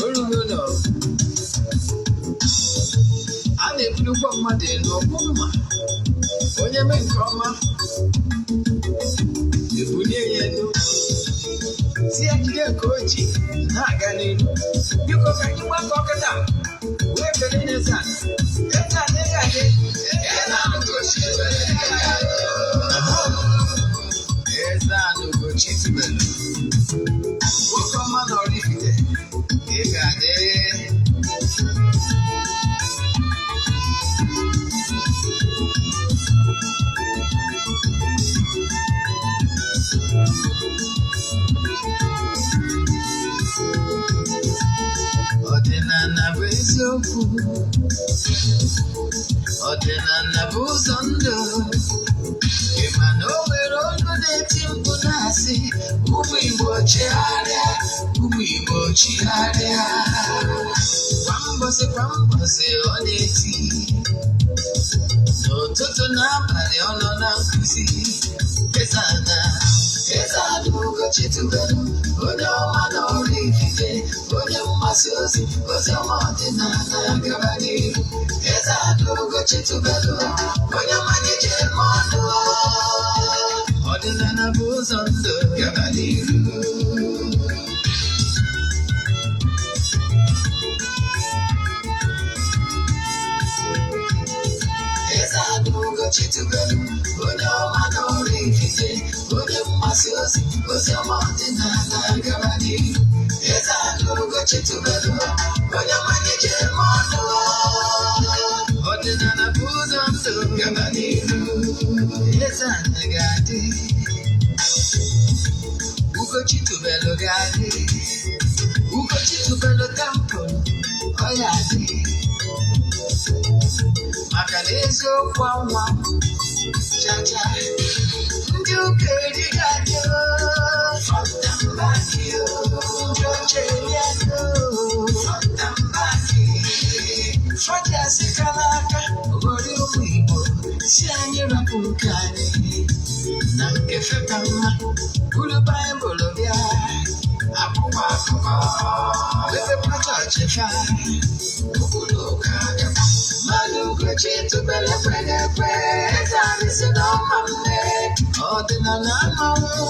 Orugo a na-ebulukwa mmadụ elu ọkwụ mma. Onye mee nke ọma, ebulie ya elu, si ya jide nke o ji na-aga n'ihu. Biko, ka anyị gbakọ kịta wee kelee n'eze ala. Eze ala, ị ga-adị. Eze ala Ugochi tubelu. Eze ala Ugochi tubelu, nwoke ọma na Oraifite, ị ga-adị. Ọdịnala bụ eziokwu, ọdịnala bụ ụzọ ndụ. Ị ma na o nwere olu na-eti mkpu na-asị, "Ụmụ Igbo, chigharịa, ụmụ Igbo, chigharịa." Kwa mbọsị kwa mbọsị ọ na-eti, n'ụtụtụ n'abalị ọ nọ na nkụzi. Eze ana, Eze ana Ugochi tubelu, onye ọma na Oraifite, onye mgbasa ozi ozi ọma ọdịnala gaba n'ihu. Eze ana Ugochi tubelu, onye mmanya ji eme ọnụ. Ọdịnala bụ ụzọ ndụ, gaba n'ihu. Eze ana Ugochi tubelu, onye ọma na Oraifite, onye mgbasa ozi ozi ọma ọdịnala gaba n'ihu. Eze ana Ugochi tubelu, onye mmanya ji eme ọnụ. Ọdịnala bụ ụzọ ndụ, gaba n'ihu. Eze ana ga-adị, Ugochi tubelu ga-adị, Ugochi tubelu temple ọ ya adị, maka na eziokwu anwa chacha. Ndị ụka erighị adị, front and back. Ndị oche eri adị, front and back. Fọji asị ka n'aka ghọrọ ụmụ Igbo si anyị rapụ nke anyị na nke feka mma. Buru Baịbụl bịa, akwụkwọ akụkọ mepekwa chọọchị fa ụkpụrụ ụka gakwa. Mmadụ Ugochi tubelu ekweghị ekwe. Eze anyị si na ọma mme, ọdịnala amanwụ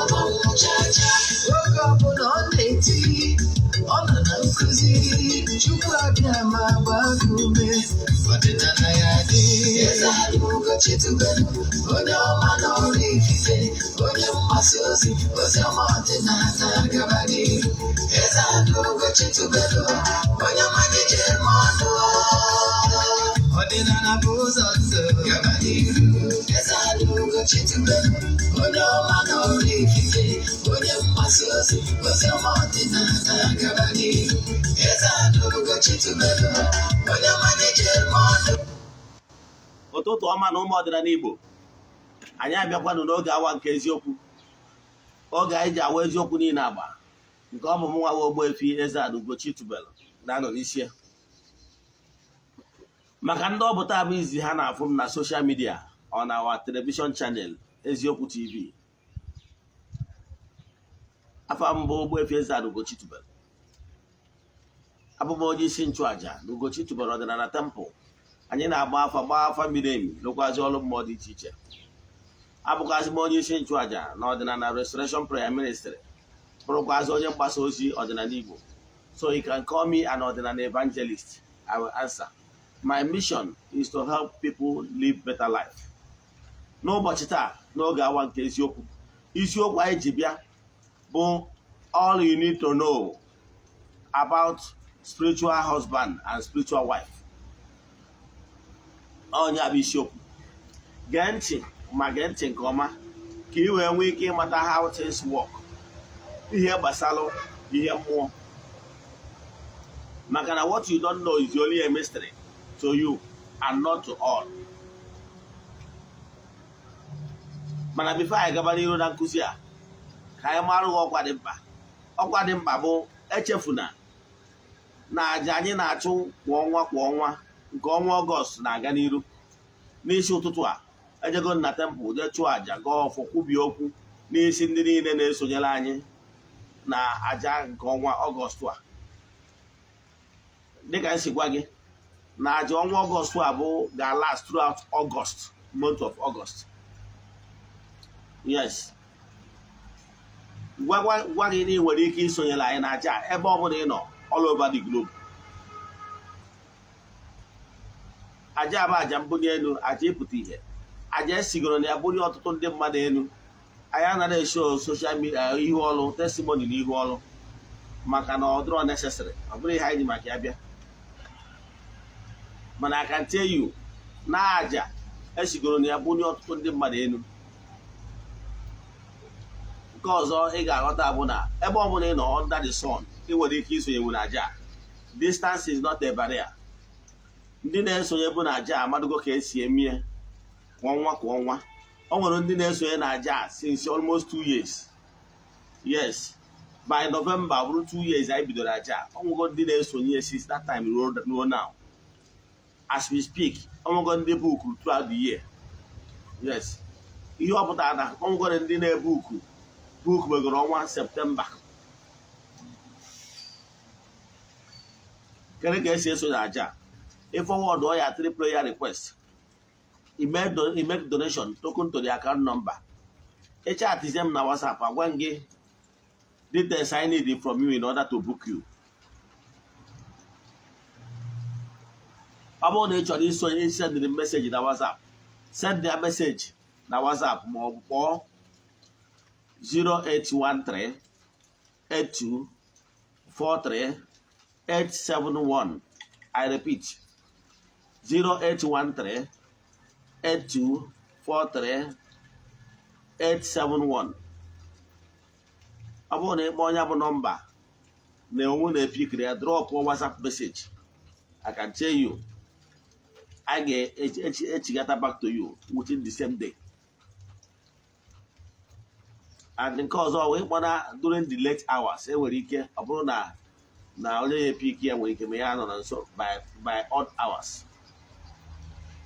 ọmanwụ chacha. Oge ọbụla ọ na-eti, ọ nọ na nkụzi. Chukwu abịa ma gbaa gị ume, ọdịnala ya dị. Eze anyị Ugochi tubelu, onye ọma na Oraifite, onye mgbasa ozi ozi ọma ọdịnala gaba n'ihu. Eze anyị Ugochi tubelu, onye mmanya ji eme ọnụ. Ọdịnala bụ ụzọ ndụ, gaba n'ihu. Eze anyị Ugochi tubelu, onye ọma na Oraifite, onye mgbasa ozi ozi ọma ọdịnala gaba n'ihu. Eze anyị Ugochi tubelu, onye mmanya ji eme ọnụ. Ụtụtụ ọma na ụmụ ọdịnala Igbo. Anyị abịakwanụ n'oge awa nke eziokwu, oge anyị ji awa eziokwu niile agba nke ọ bụ mụ nwa Ogbuefi Eze-Ana Ugochi tubelu na-anọ n'isi ya. Maka ndị ọ bụ taa bụ izi ha na-afụ m na social media, on our television channel Eziokwu TV, afa mbụ Ogbuefi Eze-Ana Ugochi tubelu. Abụ m onye isi nchụaja na Ugochi tubelu ọdịnala temple. Anyị na-agba afa, gbaa afa miri emi, lụkwazị ọrụ mmụọ dị iche iche. Abụkwazị m onye isi nchụaja na ọdịnala Restoration Prayer Ministry, bụrụkwazị onye mgbasa ozi ọdịnala Igbo. So you can call me an ọdịnala evangelist, I will answer. My mission is to help people live better life. N'ụbọchị taa, n'oge awa nke eziokwu, isiokwu anyị ji bịa bụ "All you need to know about spiritual husband and spiritual wife". Onye bụ isiokwu. Gee ntị, ma gee ntị nke ọma, ka ị wee nwee ike ịmata how things work, ihe gbasara ihe mmụọ, maka na what you don't know is only a mystery to you and not to all. Mana before anyị gaba n'iru na nkụzi a, ka anyị mara gị ọkwa dị mkpa. Ọkwa dị mkpa bụ, echefuna na aja anyị na-achụ kwa ọnwa kwa ọnwa, nke ọnwa Ọgọst na-aga n'iru. N'isi ụtụtụ a, ejego na temple jee chụọ aja, gaa ọfọ, kwubie okwu n'isi ndị niile na-esonyere anyị na aja nke ọnwa Ọgọst a. Dịka m si gwa gị na aja ọnwa Ọgọst a bụ ga-last throughout August, month of August. Yes, gwa gwa gị na ị nwere ike isonyere anyị na aja a ebe ọ bụla ị nọ, all over the globe. Aja bụ aja mbunye elu, aja ịpụta ihe, aja esigoro na ya bulie ọtụtụ ndị mmadụ elu. Anyị anaghị eshow social media ihu ọlụ, testimony na ihu ọlụ, maka na ọ dịrọ necessary. Ọ bụrụ ihe anyị ji maka ya bịa. Mana I can tell you na aja esigoro na ya bulie ọtụtụ ndị mmadụ elu. Nke ọzọ ị ga-aghọta bụ na ebe ọ bụla ị nọ under the sun, ị nwere ike isonye na aja. Distance is not a barrier. Ndị na-esonye bụ na aja amadugo ka esi emie kwa ọnwa kwa ọnwa. O nwere ndị na-esonye na aja since almost 2 years. Yes, by November bụrụ 2 years anyị bidoro aja. O nwego ndị na-esonye since that time ruo now as we speak. O nwego ndị book throughout the year. Yes, ihe ọ pụtara na o nwegoro ndị na-ebook book megoro ọnwa September. Kedu ka esi eso na aja? Ị forward ya three prayer request, you make donation token to the account number, ị chatizie m na WhatsApp, agwa m gị details I need from you in order to book you. Ọ bụrụ na ị chọrọ isonye, sendịrị message na WhatsApp, send their message na WhatsApp ma ọ bụ kpọọ 0813 82 43 871. I repeat, 0813 82 43 871. Ọ bụrụ na ịkpọ onye bụ nọmba na onwe na-epikiri ya, drop WhatsApp message. I can tell you I ga-echigata back to you within the same day. And nke ọzọ wee kpọna during the late hours, enwere ike ọ bụrụ na onye ya epiki ya nwere ike ma ya nọ na nso by odd hours.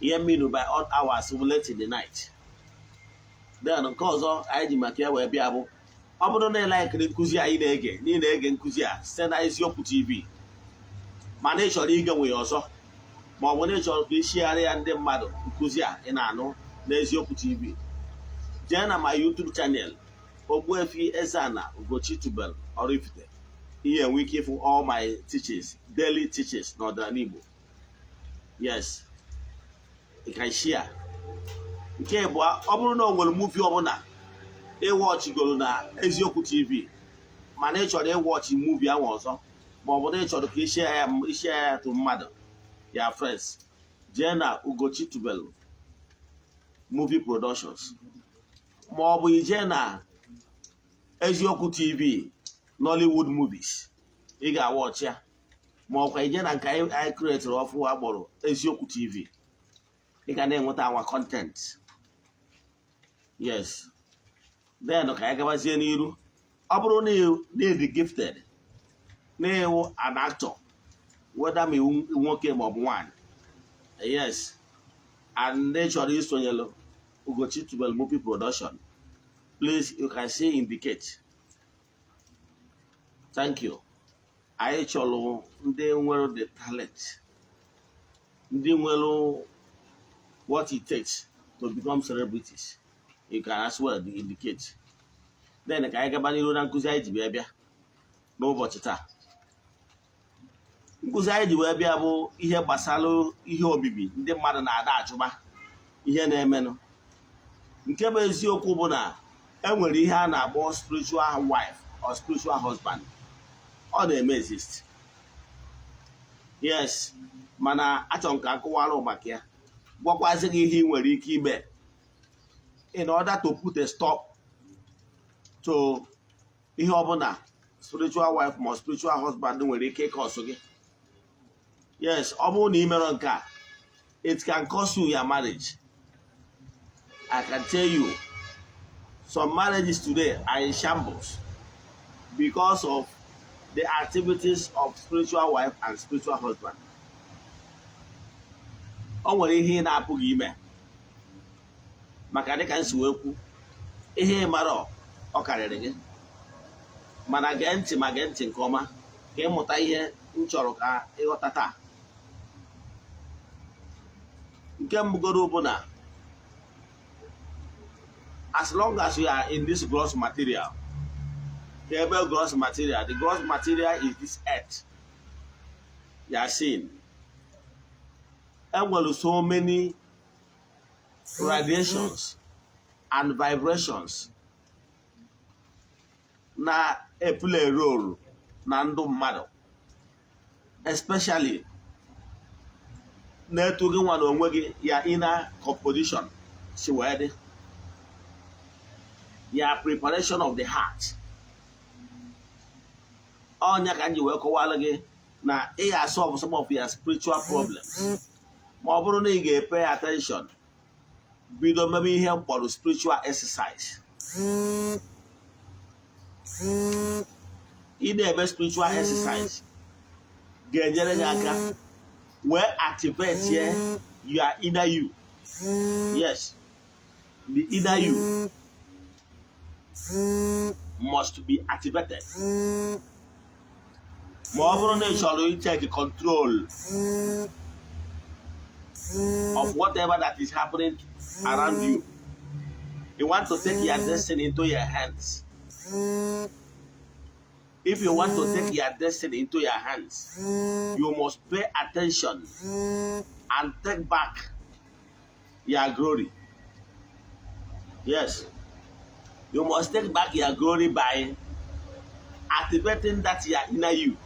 Ihe mmiri by odd hours bụ late in the night. Then nke ọzọ anyị ji maka ya wee bịa bụ, ọ bụrụ na ị likeri nkụzi anyị na-ege, na ị na-ege nkụzi a site na Eziokwu TV, mana ị chọrọ ige nwe ya ọzọ, ma ọ bụ na ị chọrọ ka ị share ya ndị mmadụ nkụzi a ị na-anụ n'Eziokwu TV, jee na my YouTube channel, Ogbuefi Eze-Ana Ugochi Tubelu Oraifite. Ihe enwe ike ịfụ all my teachings, daily teachings n'ọdịnala Igbo. Yes, you can share. Nke bụ, ọ bụrụ na o nwere movie ọbụla ị watchigoro na Eziokwu TV, mana ị chọrọ ịwatch movie ahụ ọzọ, ma ọ bụ na ị chọrọ ka ị share ya to mmadụ, ya friends, jee na Ugochi Tubelu Movie Productions, ma ọ bụ ijee na Eziokwu TV Nollywood Movies, ị ga-awatch ya. Ma ọkwa ije na nke anyị createri ọfụ akpọrọ Eziokwu TV, ị ga na-enweta our content. Yes, then ka anyị gabazie n'iru. Ọ bụrụ na ị dị gifted na ịwụ an actor, whether ma iwu nwoke ma ọ bụ nwaanyị, yes, and ị chọrọ isonyelu Ugochi Tubelu Movie Production, please, you can see indicate. Thank you. Anyị chọrọ ndị nwere the talent, ndị nwere what it takes to become celebrities. You can as well indicate. Then ka anyị gaba n'iru na nkụzi anyị ji wee bịa n'ụbọchị taa. Nkụzi anyị ji wee bịa bụ ihe gbasara ihe obibi ndị mmadụ na-ada achụba ihe na-emenụ. Nke bụ eziokwu bụ na enwere ihe a na-akpọ spiritual wife or spiritual husband. Ọ na-eme exist, yes, mana achọrọ m ka akụwara maka ya, gwakwazi gị ihe ị nwere ike ime in order to put a stop to ihe ọbụla spiritual wife ma spiritual husband nwere ike ịcause gị. Yes, ọ bụrụ na ị mere nke a, it can cost you your marriage. I can tell you some marriages today are in shambles because of the activities of spiritual wife and spiritual husband. O nwere ihe ị na-apụghị ime, maka dịka m si wee kwu, ihe ị mara ọ karịrị gị. Mana gee ntị, ma gee ntị nke ọma. Ka ịmụta ihe m chọrọ ka ịghọta taa, nke mbụgoro bụ na as long as you are in this gross material, the ebe gross material, the gross material is this earth you are seeing. Enwere so many radiations and vibrations na play role na ndụ mmadụ, especially na-etu gị nwa na onwe gị ya inner composition si wee dị, ya preparation of the heart. Ọnya ka m ji wee kọwara gị na ị ga-solve some of your spiritual problems ma ọ bụrụ na ị ga-pay attention, bido mebe ihe m kpọrọ spiritual exercise. Ị na-eme spiritual exercise ga-enyere gị aka wee activate your inner you. Yes, the inner you must be activated ma ọ bụrụ na ị chọrọ i take control of whatever that is happening around you. You want to take your destiny into your hands. If you want to take your destiny into your hands, you must pay attention and take back your glory. Yes, you must take back your glory by activating that your inner you.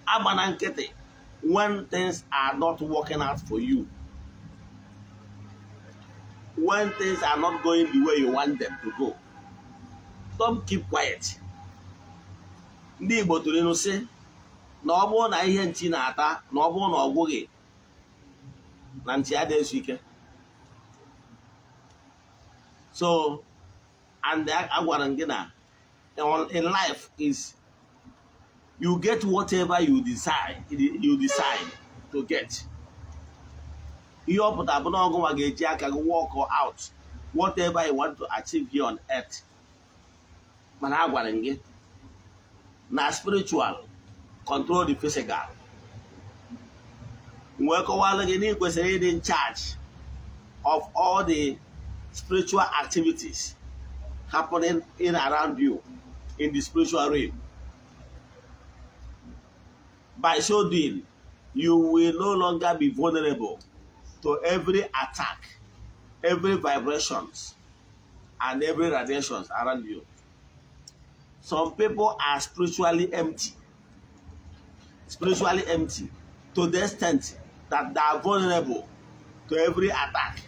Agbana nkịtị when things are not working out for you, when things are not going the way you want them to go, don't keep quiet. Ndị Igbo tụrụ ilu sị na ọ bụrụ na ihe nchi na-ata, na ọ bụrụ na ọ gwụghị na nchi adịghị ezu ike. So and agwara m gị na in life is you get whatever you decide to get. Ihe ọ pụtara bụ na ọgụnwa ga-eji aka gị work out whatever you want to achieve here on earth. Mana agwara m gị na spiritual control the physical. Wee kọwara gị na ị kwesịrị ịdị in charge of all the spiritual activities happening in around you in the spiritual realm. By so doing, you will no longer be vulnerable to every attack, every vibrations, and every radiations around you. Some people are spiritually empty. Spiritually empty to the extent that they are vulnerable to every attack.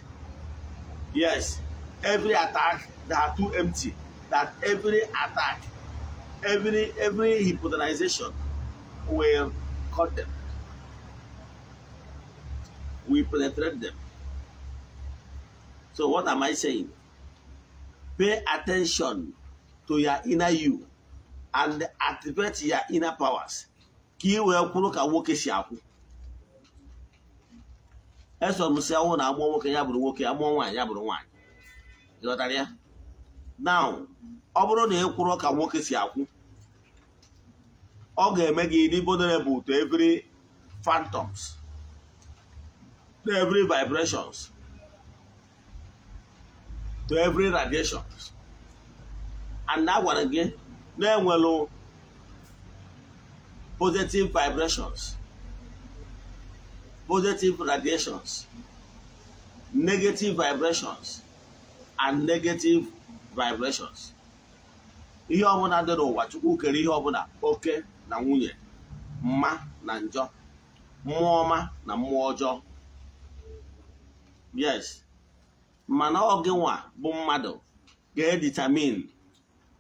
Yes, every attack, they are too empty. That every attack, every hypnotization will cut them, will penetrate them. So what am I saying? Pay attention to your inner you and activate your inner powers ka ị wee kwụrụ ka nwoke si akwụ. Eso m si awụ na amụọ nwoke ya bụrụ nwoke, amụọ nwaanyị ya bụrụ nwaanyị. Ịghọtara ya? Now, ọ bụrụ na ị kwụrụ ka nwoke si akwụ, ọ ga-eme gị ịdị vulnerable to every phantoms, to every vibrations, to every radiations. And a gwara gị na-enwelu positive vibrations, positive radiations, negative vibrations and negative vibrations. Ihe ọbụla dị n'ụwa, Chukwu kere ihe ọbụla, oke na nwunye, mma na njọ, mmụọ ọma na mmụọ ọjọọ. Yes, mana ọ gị nwa bụ mmadụ ga-edetermine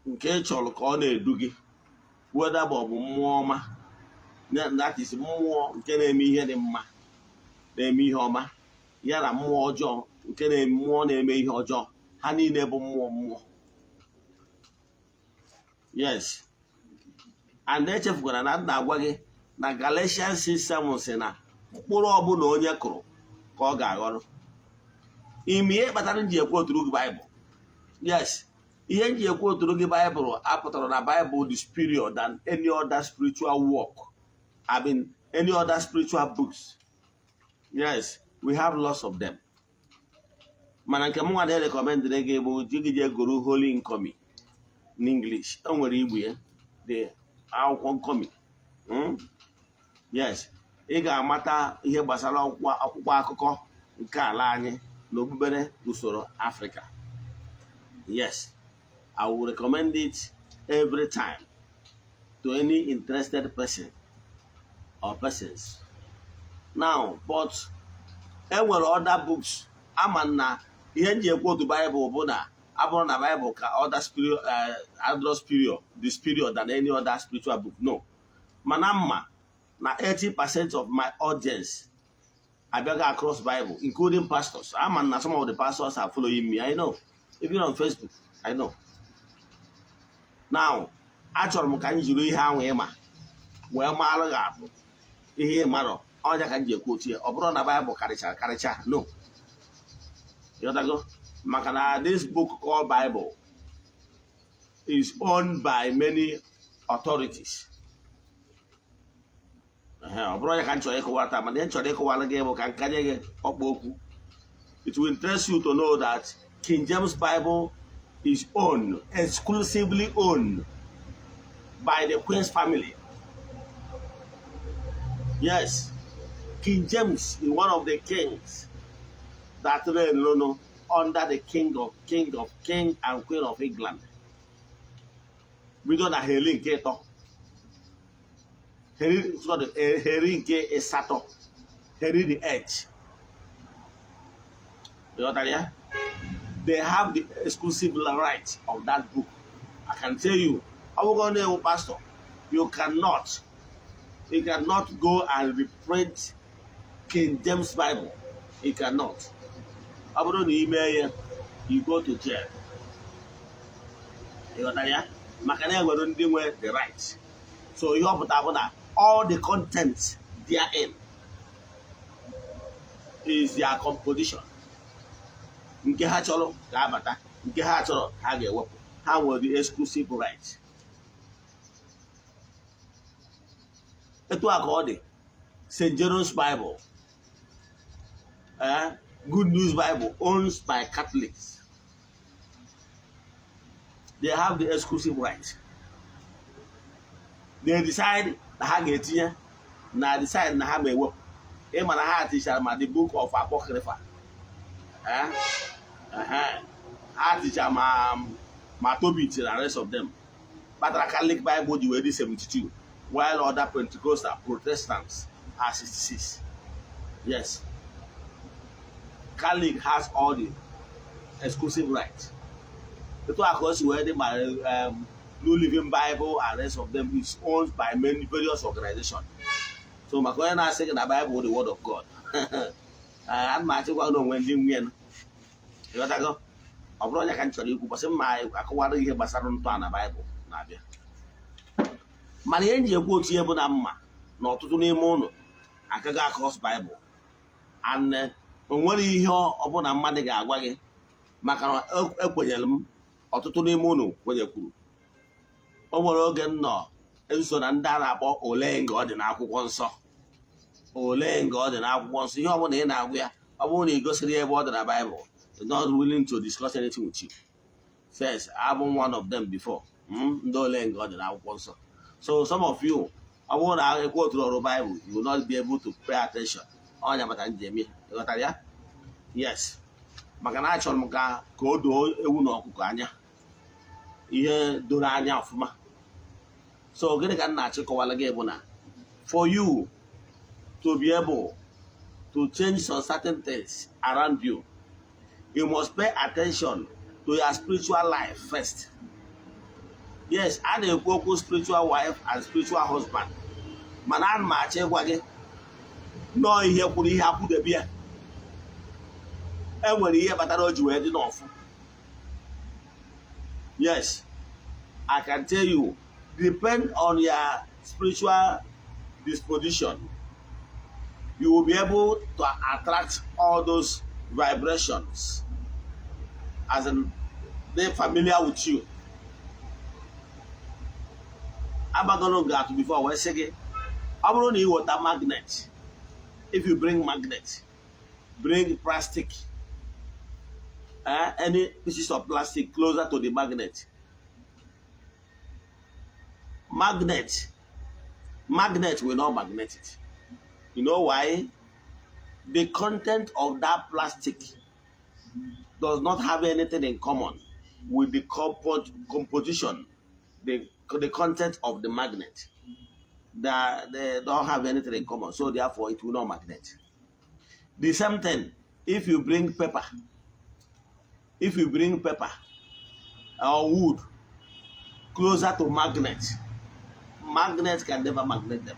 nke ị chọrọ ka ọ na-edu gị, whether ma ọ bụ mmụọ ọma, that is mmụọ nke na-eme ihe dị mma, na-eme ihe ọma, ya na mmụọ ọjọọ nke na mmụọ na-eme ihe ọjọọ. Ha niile bụ mmụọ mmụọ. Yes, and echefukwara na m na-agwa gị na Galatians 6:7 sị na mkpụrụ ọbụla onye kụrụ ka ọ ga-aghọrọ. Ime ihe kpatara m ji ekwu oturu gị Baịbụl. Yes, Ihe m ji ekwu oturu gị Baịbụl apụtara na Baịbụl dị superior than any other spiritual work, I mean, any other spiritual books. Yes, we have lots of them, mana nke m nwa na-recommendịrị gị bụ ji gị jee goro Holy Nkomi n'English. O nwere igbu ya dị akwụkwọ nkomi. Yes, ị ga-amata ihe gbasara akwụkwọ akụkọ nke ala anyị na okpukpere usoro Afrịka. Yes, I will recommend it every time to any interested person or persons. Now, but e nwere other books. Ama na ihe m ji ekwu otu Bible bụ na abụrụ na Bible ka other spirit, other superior, the superior than any other spiritual book, no. Mana mma na 80% of my audience abịaghị across Bible, including pastors. Ama na some of the pastors are following me. I know, even on Facebook, I know. Now, achọrọ m ka m jiri ihe ahụ ịma wee maalụ gị atụ ihe ị marọ ọnya ka m ji ekwu otu ya. Ọ bụrụ na Bible karịchara karịcha, no. Ịghọtago? Maka na this book called Bible is owned by many authorities. Ọ bụrụ ya ka m chọrọ ịkọwara taa, mana ihe m chọrọ ịkọwara gị bụ ka m kanye gị ọkpa okwu. It will interest you to know that King James Bible is owned, exclusively owned by the Queen's family. Yes, King James is one of the kings that reigned, no, under the king and queen of England. Bido na Henry nke ịtọ, Henry, sorry, Henry nke ịsatọ, Henry the Eighth. Ịghọtara ya? They have the exclusive right of that book. I can tell you, ọ bụrụ na ewu pastor, you cannot go and reprint King James Bible. You cannot. Ọ bụrụ na ime ya, you go to jail. Ịghọtara ya? Maka na enwere ndị nwe the right. So ihe ọ pụtara bụ na all the content therein is their composition. Nke ha chọrọ ga-abata, nke ha chọrọ ha ga-ewepụ. Ha nwere the exclusive right. Etu a ka ọ dị St. Jerome's Bible, Good News Bible, owned by Catholics. They have the exclusive right. They decide na ha ga-etinye na decide na ha ma ewepụ. Ịma na ha tichara ma the book of Apocrypha, eh? Ha tichara ma Tobit and rest of them kpatara Catholic Bible ji wee dị 72, while other Pentecostal Protestants are 66. Yes, Catholic has all the exclusive right. Etu a ka o si wee dị ma New Living Bible and rest of them is owned by many various organizations. So maka onye na-asị gị na Bible, the word of God, ana m achịkwa na onwe ndị nwunye nụ. Ịghọtago? Ọ bụrụ onye ka m chọrọ ikwu gbasị mma akọwara ihe gbasara ntọala Baịbụl na-abịa, mana ihe m ji ekwu otu ihe bụ na mma na ọtụtụ n'ime ụlọ akaghị across Baịbụl and o nwere ihe ọbụla mmadụ ga-agwa gị, maka na ekwenyere m ọtụtụ n'ime ụlọ kwenyekwuru. O nwere oge m nọ nso na ndị a na-akpọ ole nga ọ dị n'akwụkwọ nsọ, ole nga ọ dị n'akwụkwọ nsọ. Ihe ọbụla ị na-agwa ya, ọ bụrụ na ị gosiri ya ebe ọ dị na Baịbụl, is not willing to discuss anything with you. Says abụ one of them before. Ndị ole nga ọ dị n'akwụkwọ nsọ. So some of you, ọ bụrụ na ekwu otu ọrụ Baịbụl, you will not be able to pay attention. Ọnya maka njem ya. Ịghọtara ya? Yes, maka na achọrọ m ka o doo ewu na ọkụkọ anya, ihe doro anya ọfụma. So gịnị ka m na-achịkọwala gị bụ na for you to be able to change some certain things around you, you must pay attention to your spiritual life first. Yes, a na-ekwu okwu spiritual wife and spiritual husband, mana ana m achọ ịgwa gị nọọ ihe kwuru ihe akwụdebe ya. E nwere ihe kpatara o ji wee dị n'ọfụ. Yes, I can tell you, depend on your spiritual disposition, you will be able to attract all those vibrations, as in Dị familiar with you. Agbagoro gị atụ before wee sị gị, ọ bụrụ na ị weta magnet, if you bring magnet, bring plastic, any pieces of plastic closer to the magnet, magnet will not magnet it. You know why? The content of that plastic does not have anything in common with the composition, the content of the magnet. They don't have anything in common, so therefore it will not magnet. The same thing, if you bring paper, if you bring paper or wood closer to magnet, magnet can never magnet them.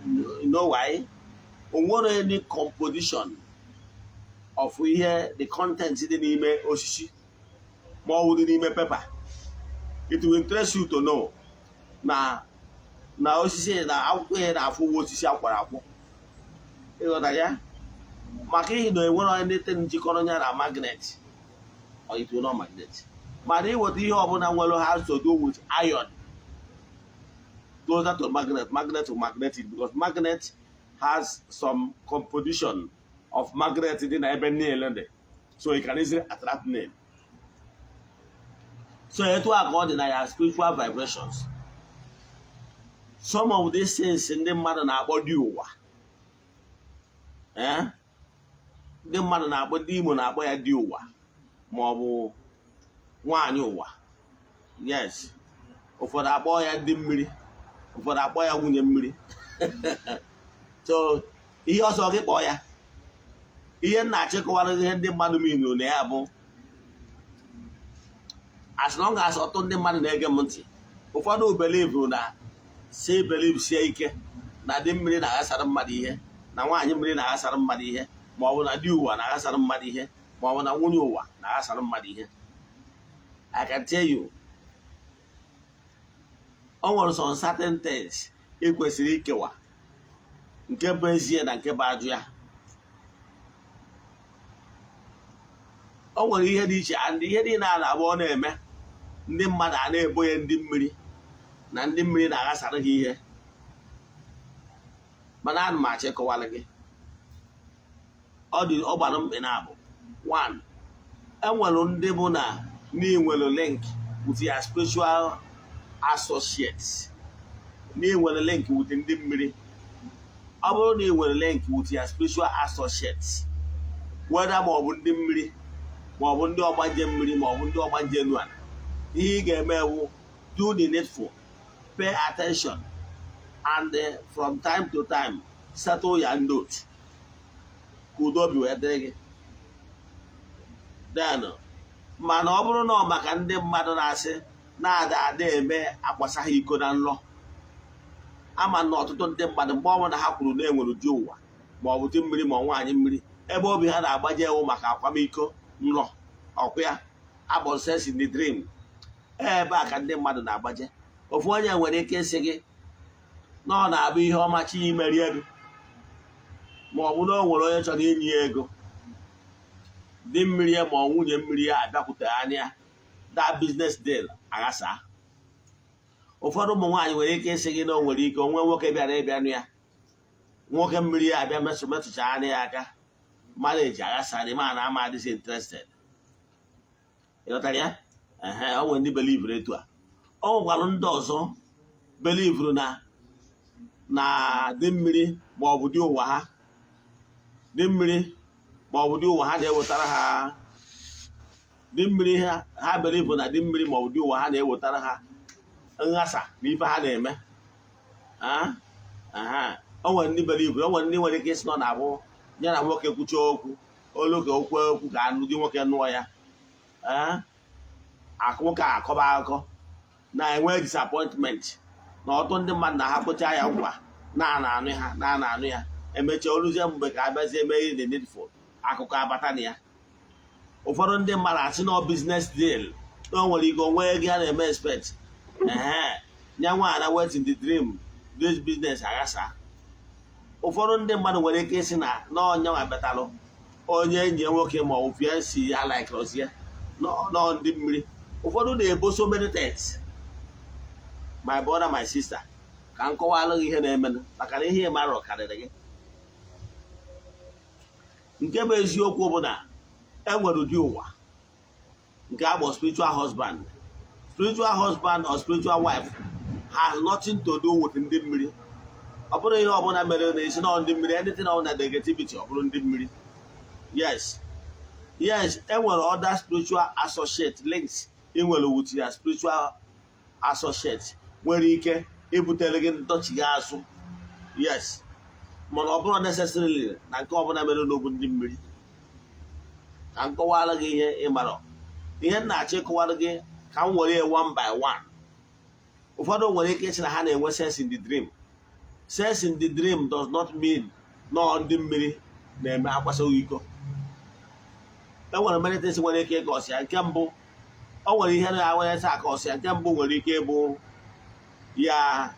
You know why? O nwere any composition of ihe, the content dị n'ime osisi ma ọ bụ dị n'ime paper. It will interest you to know na osisi na akwụkwọ ya na-afụ osisi akwara akwụ. Ịghọtara ya? Maka ihi na enwere anything jikọrọ ya na magnet or it will not magnet. Mana iweta ihe ọbụla nwere has to do with iron closer to magnet, magnet will magnet it, because magnet has some composition of magnet dị na ebe nail dị, so it can easily attract nail. So etu a ka ọ dị na ya spiritual vibrations. Some of these things ndị mmadụ na-akpọ dị ụwa, eh? Ndị mmadụ na-akpọ, ndị Imo na-akpọ ya dị ụwa ma ọ bụ nwaanyị ụwa. Yes, ụfọdụ akpọ ya ndị mmiri, ụfọdụ akpọ ya nwunye mmiri. So ihe ọzọ gị kpọọ ya, ihe m na-achịkọwara ihe ndị mmadụ minuru na ya bụ, as long as ọtụtụ ndị mmadụ na-ege m ntị, ụfọdụ believe na si believe sie ike na di mmiri na-aghasara mmadụ ihe, na nwaanyị mmiri na-aghasara mmadụ ihe, ma ọ bụ na di ụwa na-aghasara mmadụ ihe, ma ọ bụ na nwunye ụwa na-aghasara mmadụ ihe. I can tell you, o nwere some certain things ị kwesịrị ikewa, nke bụ ezie na nke bụ ajụ ya. O nwere ihe dị iche, and ihe niile a na-agba ọ na-eme, ndị mmadụ a na-ebo ya ndị mmiri na ndị mmiri na-aghasara ha ihe. Mana ana m achọ ịkọwara gị, ọ dị ọ gbara mkpị na abụ one. Enwere ndị bụ na n'inwere link with your spiritual associates, n'inwere link with ndị mmiri. Ọ bụrụ na ị nwere link with your spiritual associates, whether ma ọ bụ ndị mmiri, ma ọ bụ ndị ọgbanje mmiri, ma ọ bụ ndị ọgbanje enu ala, ihe ị ga-eme ewu, do the needful, pay attention and from time to time settle your note ka udo obi wee dịrị gị. Then, mana ọ bụrụ na ọ maka ndị mmadụ na-asị na-ada ada eme akwasa ha iko na nlọ, ama na ọtụtụ ndị mmadụ, mgbe ọbụla ha kwuru na enwere di ụwa, ma ọ bụ di mmiri, ma ọ nwaanyị mmiri, ebe obi ha na-agbaje ewu maka akwamiko nlọ ọkwa ya akpọ sex in the dream. Ebe a ka ndị mmadụ na-agbaje. Ofu onye nwere ike ịsị gị na ọ na-abụ ihe ọma chi imeri ego, ma ọ bụ na o nwere onye chọrọ inye ya ego, di mmiri ya ma ọ nwunye mmiri ya abịakwute anya, that business deal aghasa. Ụfọdụ ụmụ nwaanyị nwere ike ịsị gị na o nwere ike onwe nwoke bịara ịbịanụ ya, nwoke mmiri ya abịa metụ metụcha anya ya aka, marriage aghasa, ma na ama adịghị interested. Ịghọtara ya? Ehe, o nwere ndị believuru etu a. O nwekwara ndị ọzọ believuru na di mmiri ma ọ bụ di ụwa ha, di mmiri ma ọ bụ di ụwa ha na-ewetara ha, di mmiri ha, ha believe na di mmiri ma ọ bụ di ụwa ha na-ewetara ha nghasa na ife ha na-eme. O nwere ndị believe, o nwere ndị nwere ike ịsị nọ na-abụ ya na nwoke kwuchie okwu olu ka okwu okwu ka anụ di nwoke nụọ ya akụ nwoke akọba akụkọ na-enwe disappointment na ọtụtụ ndị mmadụ na-ahapụcha ya nkwa na-ana anụ ha na-ana anụ ya. Emechaa, oluzie mgbe ka abịazie eme ihe the needful, akụkọ abata na ya. Ụfọdụ ndị mmadụ asị na business deal, na o nwere ike onwe ego ya na-eme expect, ehe, nya nwa na wait in the dream, this business aghasa. Ụfọdụ ndị mmadụ nwere ike ịsị na n'ọnya nwa betalụ onye enyi ya nwoke ma ọ bụ fiancé ya likerozie. Nọ ndị mmiri ụfọdụ na-ebo so many things. My brother, my sister, ka m kọwalụ gị ihe na-emenụ, maka na ihe ị marọ karịrị gị. Nke bụ eziokwu bụ na enwere ụdị ụwa nke akpọ spiritual husband. Spiritual husband or spiritual wife has nothing to do with ndị mmiri. Ọ bụrụ ihe ọbụla mere na esi nọ ndị mmiri, anything ọbụla negativity, ọ bụrụ ndị mmiri. Yes, enwere other spiritual associate links ị nwere with your spiritual associate nwere ike ibutere gị ndọchigha azụ, yes, mana ọ bụrụ necessarily na nke ọbụla mere n'obu ndị mmiri. Ka m kọwara gị ihe ị mara. Ihe m na-achọ ịkọwara gị, ka m were ya one by one. Ụfọdụ nwere ike ịsị na ha na-enwe sex in the dream. Sex in the dream does not mean nọọ ndị mmiri na-eme akwasoghị iko. E nwere many things nwere ike ịka ọsịa. Nke mbụ, o nwere ihe na-enwere aka ọsịa. Nke mbụ nwere ike ịbụ ya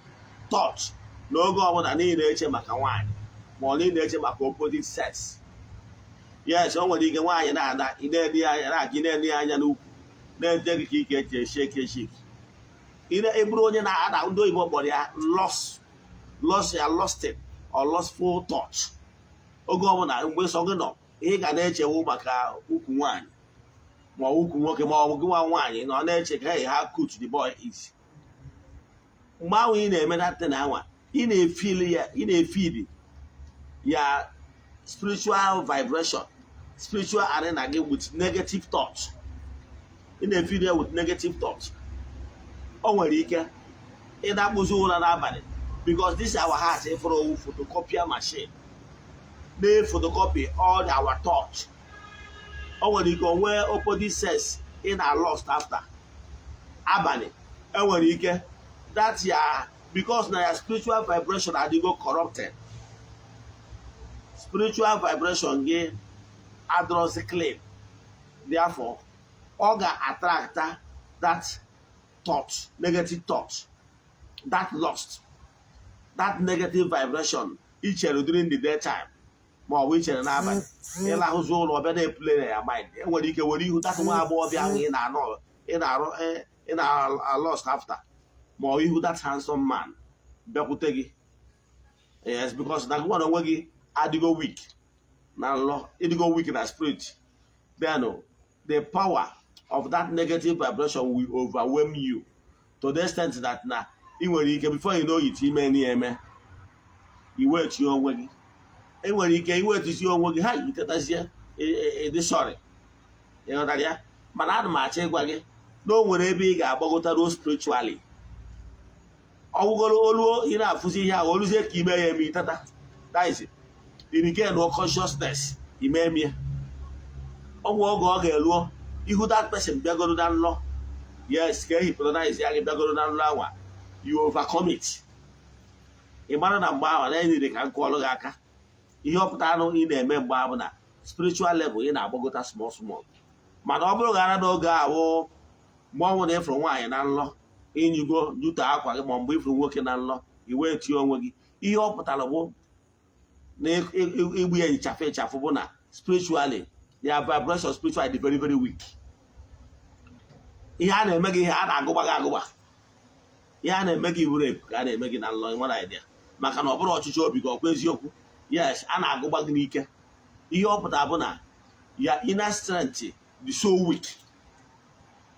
thought n'oge ọbụla niile na-eche maka nwaanyị, ma ọ niile na-eche maka opposite sex. Yes, o nwere ike nwaanyị na-ada, ị na-ene ya anya, na-aga, ị na-ene ya anya n'ukwu, na-ete gị ka ike eche shake shake. Ị bụrụ onye na-ada, ndị oyibo kpọrọ ya lust ya, lusting or lustful thought. Oge ọbụla mgbe sọ gị nọ, ihe ị ga na-echewu maka ukwu nwaanyị ma ọ bụ ukwu nwoke, ma ọ bụ gị nwa nwaanyị na ọ na-eche ka, "Hey, how cute the boy is." Mgbe ahụ ị na-eme that thing anwa, ị na-efeel ya, ị na-efeel ya spiritual vibration, spiritual arena gị with negative thoughts. Ị na-efeel ya with negative thoughts. O nwere ike ị na-akpụzi ụra n'abalị, because this our heart ịfụrụ photocopier machine na-photocopy all our thoughts. O nwere ike onwee opposite sex ị na lust after abalị. Enwere ike that ya, because na ya spiritual vibration adịgo corrupted, spiritual vibration gị adịrọzi clean. Therefore, ọ ga-attract that thought, negative thought, that lust, that negative vibration i chere during the daytime ma ọ bụ i chere n'abalị. Ịlahụzi ụlọ, ọbịa na-eplay na ya mind. Enwere ike were ihu that nwa agbọghọbịa ahụ ị na-anọ, ị na-arụ, ị na-lust after, ma ọ ihu that handsome man bịakwute gị. Yes, because na gị nwa na onwe gị adịgo weak na nlọ, ịdịgo weak na spirit. Then the power of that negative vibration will overwhelm you to the extent that na ị nwere ike, before you know it, ime na eme iwechi onwe gị. Enwere ike iwetisi onwe gị ha itetazie, ịdị sorry. Ịghọtara ya? Mana ana m achọ ịgwa gị na o nwere ebe ị ga-agbagotaruo spiritually. Ọgwụgoro oluo, ị na-afụzi ihe ahụ, oluzie ka ime ya eme, iteta, that is, you no consciousness, ime emie ọnwụ. Oge ọ ga-eluo, ihu that person bịagoro na nlọ, yes, ka e hypnotize ya gị, bịagoro na nlọ anwa, you overcome it. Ị mara na mgbe ahụ na enyere ka nkụ ọlụ gị aka. Ihe ọpụta anụ ị na-eme mgbe ahụ na spiritual level ị na-agbagota small small. Mana ọ bụrụ gara n'oge ahụ, mgbe ọnwụ na ịfụrụ nwaanyị na nlọ, ịnyụgo jute akwa gị, ma mgbe ịfụrụ nwoke na nlọ, i wee tie onwe gị, ihe ọ pụtara bụ na igbu ya ịchafụ ịchafụ bụ na spiritually ya vibration spiritually dị very very weak. Ihe a na-eme gị, ihe a na-agụgba gị agụgba, ihe a na-eme gị bụ rape ka a na-eme gị na nlọ. Nwere idea, maka na ọ bụrụ ọchịchị obi gị, ọkwa eziokwu? Yes, a na-agụgba gị n'ike. Ihe ọ pụtara bụ na ya inner strength dị so weak.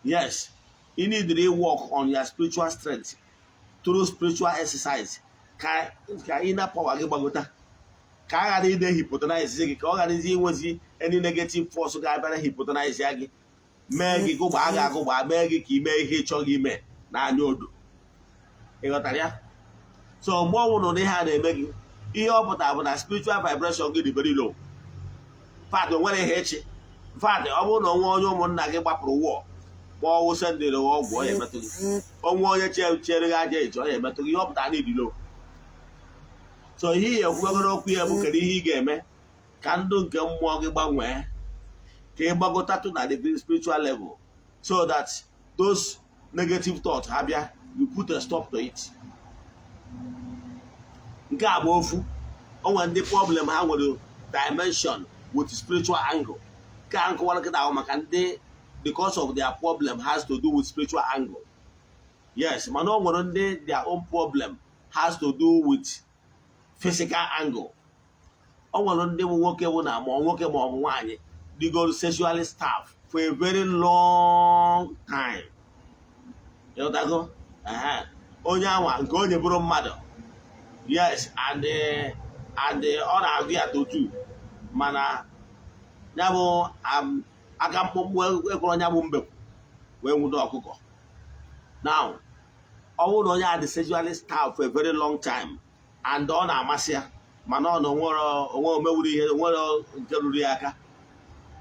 Yes, you need to work on your spiritual strength through spiritual exercise ka inner power gị gbagota, ka a ghara ide hypnotize gị, ka ọ gharazi inwezi any negative force ga-abịara hypnotize ya gị, mee gị gụgbaa gị agụgba, mee gị ka ime ihe ị chọghị ime n'anya odo. Ị ghọtara ya? So mgbe ọ nwụrụ na ihe a na-eme gị, ihe ọ pụtara bụ na spiritual vibration gị dị very low. Fat o nwere ihe echi fat, ọ bụrụ na onwe onye ụmụnna gị gbapụrụ wụọ ma ọ wụ sendịrị ọgwụ, ọ ya emetụ gị. Onwe onye chere gị aja eji, ọ ya emetụ gị. Ihe ọ pụtara na ịdị low. So ihe ị ekwugoro okwu ya bụ, kedu ihe ị ga-eme ka ndụ nke mmụọ gị gbanwee, ka ị gbagotatụ na the spiritual level, so that those negative thoughts ha bịa, you put a stop to it? Nke a bụ ofu. O nwere ndị problem ha nwere dimension with spiritual angle. Nke a nkọwara kịta ahụ maka ndị The cause of their problem has to do with spiritual angle, yes, mana o nwere ndị their own problem has to do with physical angle. O nwere ndị bụ nwoke bụ na ma ọ nwoke ma ọ bụ nwaanyị dịgoro sexually starved for a very long time. Ịghọtago? Ehe. Onye anwa nke onye bụrụ mmadụ, yes, and ọ na-agụ ya totu, mana ya bụ aka mkpụmkpụ ekwere ya bụ mbekwu wee nwude ọkụkọ. Now, ọ bụrụ na onye a dị sexually starved for a very long time and ọ na-amasị ya, mana ọ na onwere onwe omewuru ihe onwere nke ruru ya aka,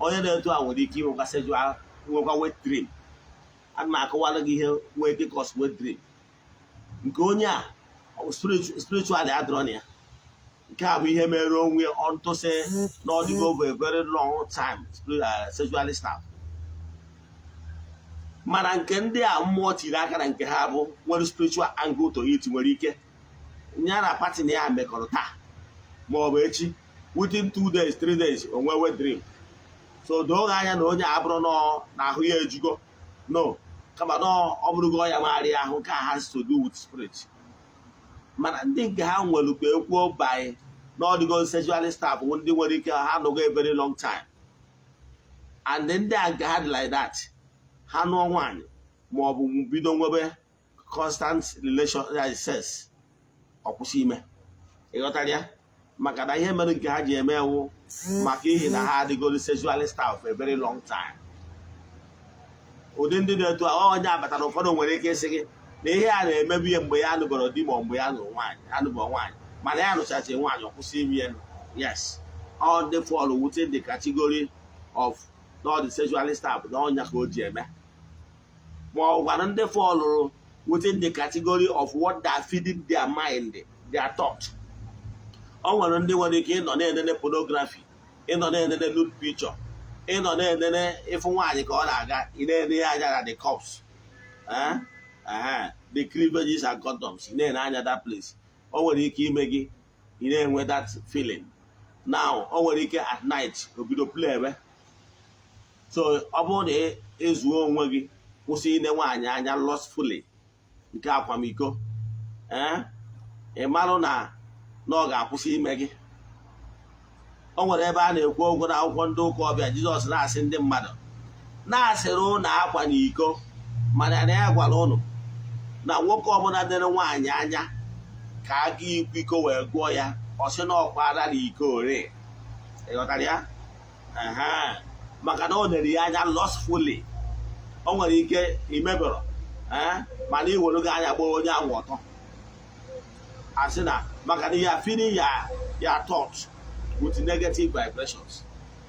onye na-eto a nwere ike inwekwa sexual, nwekwa wet dream. Ana m akọwara gị ihe nwee ike cause wet dream. Nke onye a spiritually adịrọ na ya. Nke a bụ ihe mere onwe ọntụsị na ọ dịgo over a very long time sexually starved. Mana nke ndị a mmụọ tiri aka na nke ha bụ nwere spiritual angle to it, nwere ike ya na partner ya mekọrọ taa ma ọ bụ echi, within 2 days, 3 days, o nwee wet dream. So doo gị anya na onye a abụrụ nọ na ahụ ya ejugo, no, kama na ọ bụrụgo ya magharị ahụ ka has to do with spirit. Mana ndị nke ha nwere ka ekwuo by na ọdịgo sexually starved bụ ndị nwere ike ha nọgo a very long time, and ndị a nke ha dị like that, ha nụọ nwaanyị ma ọ bụ bido nwebe constant relation sex, ọ kwụsị ime. Ịghọtara ya? Maka na ihe mere nke ha ji eme ewu maka ihi na ha adịgoro sexually starved for a very long time. Ụdị ndị dị etu a, onye abatara, ụfọdụ nwere ike ịsị gị na ihe a na-emebu ihe mgbe ya nụgoro di ma ọ mgbe ya nụrụ nwaanyị, anụbọ nwaanyị, mana ya nụchachi nwaanyị, ọ kwụsị ime ya. Yes, all the fall within the category of not the sexually starved na ọnya ka o ji eme, ma ọ gwara ndị fọlụrụ within the category of what they are feeding their mind, their thought. O nwere ndị nwere ike ịnọ na-enene pornography, ịnọ na-enene nude picture, ịnọ na-enene ịfụ nwaanyị ka ọ na-aga, ị na-ene ya anya na the cups, the cleavages and condoms, ị na-ene anya that place. O nwere ike ime gị ị na-enwe that feeling. Now, o nwere ike at night o bido play ebe. So ọ bụrụ na ezuo onwe gị, kwụsị ine nwaanyị anya lustfully nke akwamiko, ee, ị marụ na na ọ ga-akwụsị ime gị. O nwere ebe a na-ekwu okwu na akwụkwọ ndị ụka ọbịa, Jizọs na-asị ndị mmadụ na-asịrị ụnụ akwa na iko, mana na ya gwara ụnụ na nwoke ọbụla dịrị nwaanyị anya ka aga ikwu iko wee gụọ ya, ọ sị na ọkwara na iko ore. Ịghọtara ya? Maka na o lere ya anya lustfully. O nwere ike imebọrọ, mana iwere gị anya gbaa onye ahụ ọtọ, asị na maka na ya feeding ya thought with negative vibrations.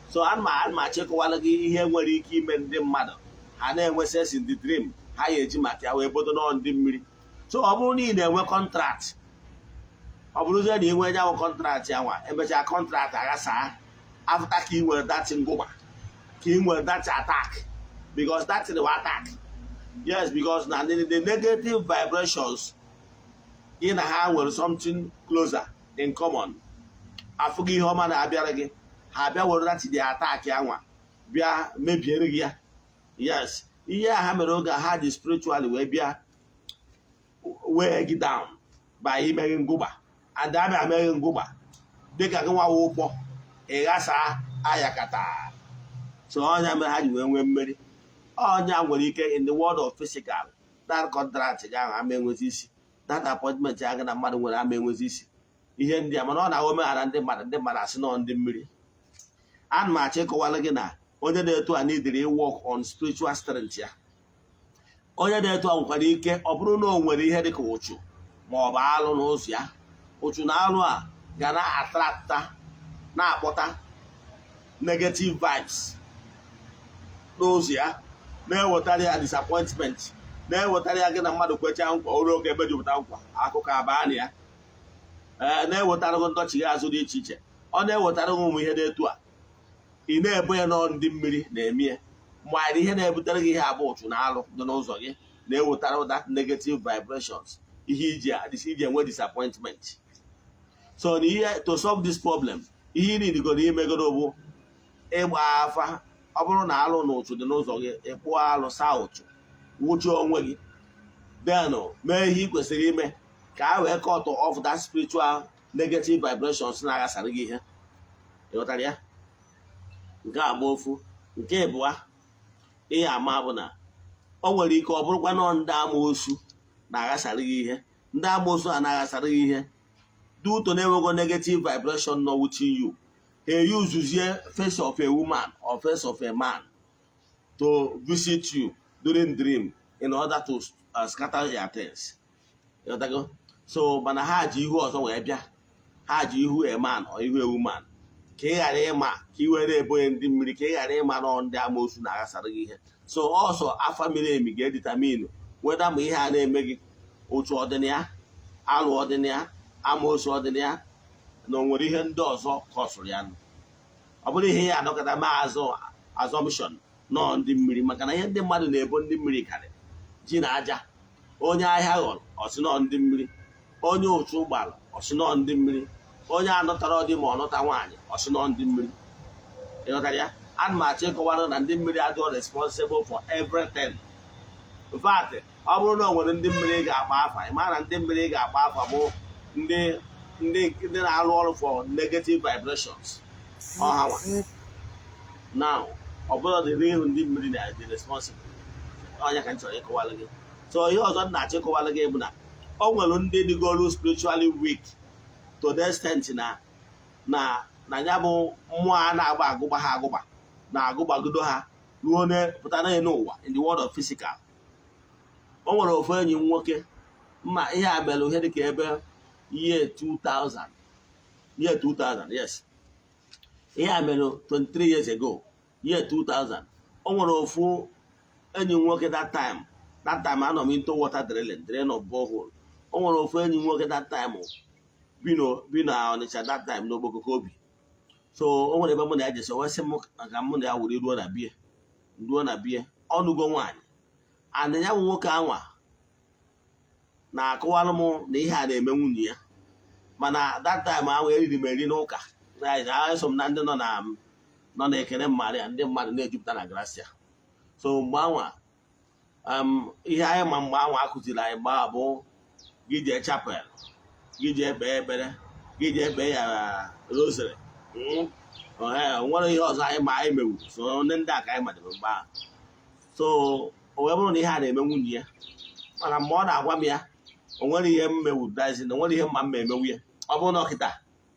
So ana m achịkọwala gị ihe nwere ike ime ndị mmadụ ha na-enwe sex in the dream, ha ya eji maka ya wee bodo nọ ndị mmiri. So ọ bụrụ na ị na-enwe contract, ọ bụrụzie na ị nwee nyanwụ contract ya nwa, emechaa contract aghasaa after ka ị nwere that ngụgba, ka ị nwere that attack, because that thing will attack, yes, because na the negative vibrations gị na ha nwere something closer in common. Afụghị ihe ọma na-abịara gị, ha bịa were that the attack ya nwa bịa mebiere gị ya. Yes, ihe a ha mere oge a, ha ji spiritually wee bịa wee gị down by imeghe ngụgba, and abịa meghe ngụgba dịka gị nwawa ụkpọ ịghasa ayakata. So ọnya mere ha ji wee nwee mmeri. Ọnya nwere ike in the world of physical, that contract gị ahụ ama enwezi isi, that appointment ya gị na mmadụ nwere ama enwezi isi, ihe ndị a. Mana ọ na-ahụ omeghara ndị mmadụ, ndị mmadụ asị nọ ndị mmiri. Ana m achọ ịkọwara gị na onye na-eto a n'idiri work on spiritual strength ya. Onye na-eto a nwekwara ike ọ bụrụ na o nwere ihe dịka ụchụ ma ọ bụ alụ n'ụzọ ya. Ụchụ na alụ a ga na-attracta, na-akpọta negative vibes n'ụzọ ya, na-ewetara ya disappointment, na-ewetara ya gị na mmadụ kwechaa nkwa oru oge emejupụta nkwa akụkọ abaa na ya, ee, na-ewetara gị ndọchigha azụ dị iche iche. Ọ na-ewetara gị ụmụ ihe dị etu a, ị na-ebo ya nọ ndị mmiri na-eme ya, ma ihe na-ebutere gị ihe abụ ụchụ na alụ dị n'ụzọ gị na-ewetara that negative vibrations, ihe iji enwe disappointment. So na ihe to solve this problem, ihe ị nidogoro imegoro bụ ịgba afa. Ọ bụrụ na alụ na ụchụ dị n'ụzọ gị, ị kpụọ alụ, saa ụchụ, nwụchie onwe gị, then mee ihe ị kwesịrị ime ka a wee cut off that spiritual negative vibrations na-aghasara gị ihe. Ịghọtara ya? Nke a bụ ofu. Nke ịbụa, ihe ama bụ na o nwere ike ọ bụrụkwa nọ ndị amoosu na-aghasara gị ihe. Ndị amoosu a na-aghasara gị ihe due to na-enwego negative vibration nọ within you, ha eyuzuzie face of a woman or face of a man to visit you during dream in order to scatter your things. Ịghọtago? So mana ha ji ihu ọzọ wee bịa, ha ji ihu a man or ihu a woman, ka ị ghara ịma, ka ị were ebonye ndị mmiri, ka ị ghara ịma nọ ndị amoosu na-aghasara gị ihe. So ọsọ afa miri emi ga-edetermine whether ma ihe a na-eme gị, otu ọdịna, alụ ọdịna, amoosu ọdịna, na o nwere ihe ndị ọzọ kọsụrụ ya. Ọ bụrụ ihe ya anọkọta ma azụ assumption nọọ ndị mmiri, maka na ihe ndị mmadụ na-ebo ndị mmiri karịrị ji na aja. Onye ahịa ghọrọ, ọsị nọọ ndị mmiri. Onye ụchụ gbara, ọsị nọọ ndị mmiri. Onye anọtara ọdị ma ọ nọta nwaanyị, ọsị nọọ ndị mmiri. Ịghọtara ya? Ana m achọ ịkọwara na ndị mmiri adịghị responsible for everything. In fact, ọ bụrụ na o nwere ndị mmiri ga-agba afa, ị mara na ndị mmiri ga-agba afa bụ ndị na-arụ ọrụ for negative vibrations ọha nwa. Now, ọ bụrụ the real ndị mmiri na dị responsible, ọnya ka m chọrọ ịkọwara gị. So ihe ọzọ m na-achọ ịkọwara gị bụ na o nwere ndị dịgolu spiritually weak to the extent na ya bụ mmụọ a na-agba agụgba ha, agụgba na-agụgbagodo ha ruo na pụta n'elu ụwa, in the world of physical. O nwere ofu enyi m nwoke mma. Ihe a mere ihe dịka ebe year 2000, year 2000, yes, ihe a mere 23 years ago, year 2000. O nwere ofu enyi m nwoke that time. That time anọ m into water drilling, drilling of borehole. O nwere ofu enyi m nwoke that time bi na Ọnịcha that time, n'Ogbokoko obi. So o nwere ebe mụ na ya jesi, wee sị m ka mụ na ya were ruo na bie, ruo na bie ọnụgo nwaanyị. And ya bụ nwoke anwa na-akọwalụ m na ihe a na-eme nwunye ya. Mana that time ahụ eriri m eri n'ụka, eso m na ndị nọ na Ekene Maria, ndị mmadụ na-ejupụta na Gracia. So mgbe anwa, ihe anyị ma mgbe anwa akụziri anyị mgbe bụ gị jee chapel, gị jee kpee ekpere, gị jee kpee ya rosary. Nwere ihe ọzọ anyị ma anyị mewu? So ndị a ka anyị madebe mgbe ahụ. So o wee bụrụ na ihe a na-eme nwunye ya, mana mgbe ọ na-agwa m ya, o nwere ihe m mewu dazi na o nwere ihe mma m emewu ya. Ọ bụrụ na ọkịta,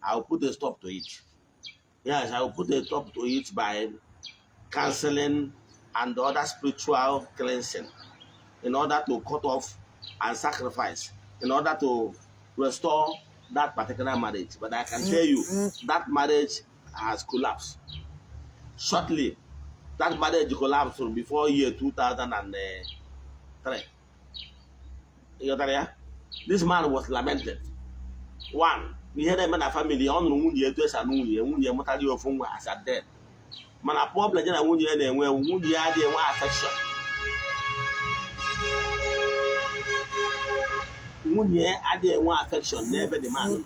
I will put a stop to it. Yes, I will put a stop to it by counseling and other spiritual cleansing in order to cut off and sacrifice in order to restore that particular marriage. But I can tell you that marriage has collapsed shortly. That marriage collapsed before year 2003. You got ya? This man was lamented. One, ihe na-eme na family, ọ nụrụ nwunye etu esi anụ nwunye. Nwunye mụtara ya ofu nwa as at then. Mana problem ya na nwunye ya na-enwe, nwunye ya adịghị enwe affection. Nwunye ya adịghị enwe affection n'ebe the man nọ.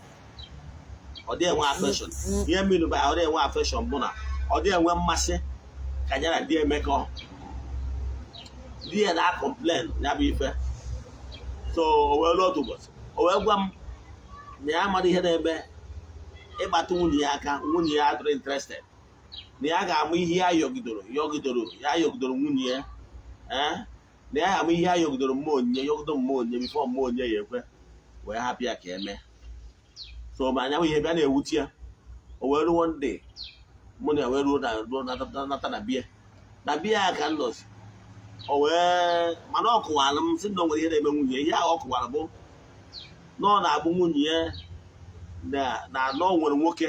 Ọ dịghị enwe affection. Ihe mmiri ba ọ dịghị enwe affection bụ na ọ dịghị enwe mmasị ka ya na di emekọ. Di ya na-complain ya bụ ife. So o wee ruo otu ụbọchị, o wee gwa m na ya amara ihe na-eme ịkpata nwunye ya aka, nwunye ya adịrị interested, na ya ga-amụ ihe ya yọgidoro yọgidoro ya yọgidoro nwunye ya, ee, na ya ga-amụ ihe ya yọgidoro mmụọ onyinye, yọgidoro mmụọ onyinye before mmụọ onyinye ya ekwe wee hapụ ya ka eme. So ma anya bụ ihe bịa na-ewute ya. O wee ruo one day, mụ na ya wee ruo na ruo nata na bie ya ka m nọzi. O wee mana ọ kụwara m sị na o nwere ihe na-eme nwunye. Ihe ahụ ọ kụwara bụ na ọ na-abụ nwunye ya na o nwere nwoke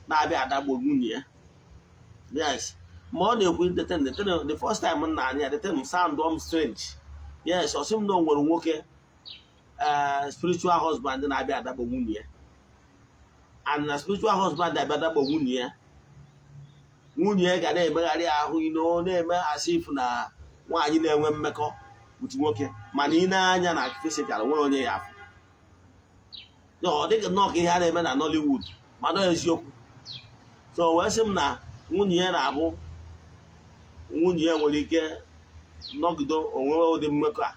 na-abịa adagbo nwunye ya. Yes, ma ọ na-ekwu the first time m na-anya ya, the thing sound m strange. Yes, ọ sị m na o nwere nwoke, spiritual husband, na-abịa adagbo nwunye ya, and na spiritual husband abịa adagbo nwunye ya, nwunye ya ga na-emegharị ahụ ino na-eme as if na nwaanyị na-enwe mmekọ with nwoke, mana ị na-anya na physical, nwere onye ya afụ. Ọ dịghị nnọọ ka ihe a na-eme na Nollywood, mana eziokwu. So wee sị m na nwunye ya na-abụ Nwunye ya nwere ike nọgide onwe ụdị mmekọ a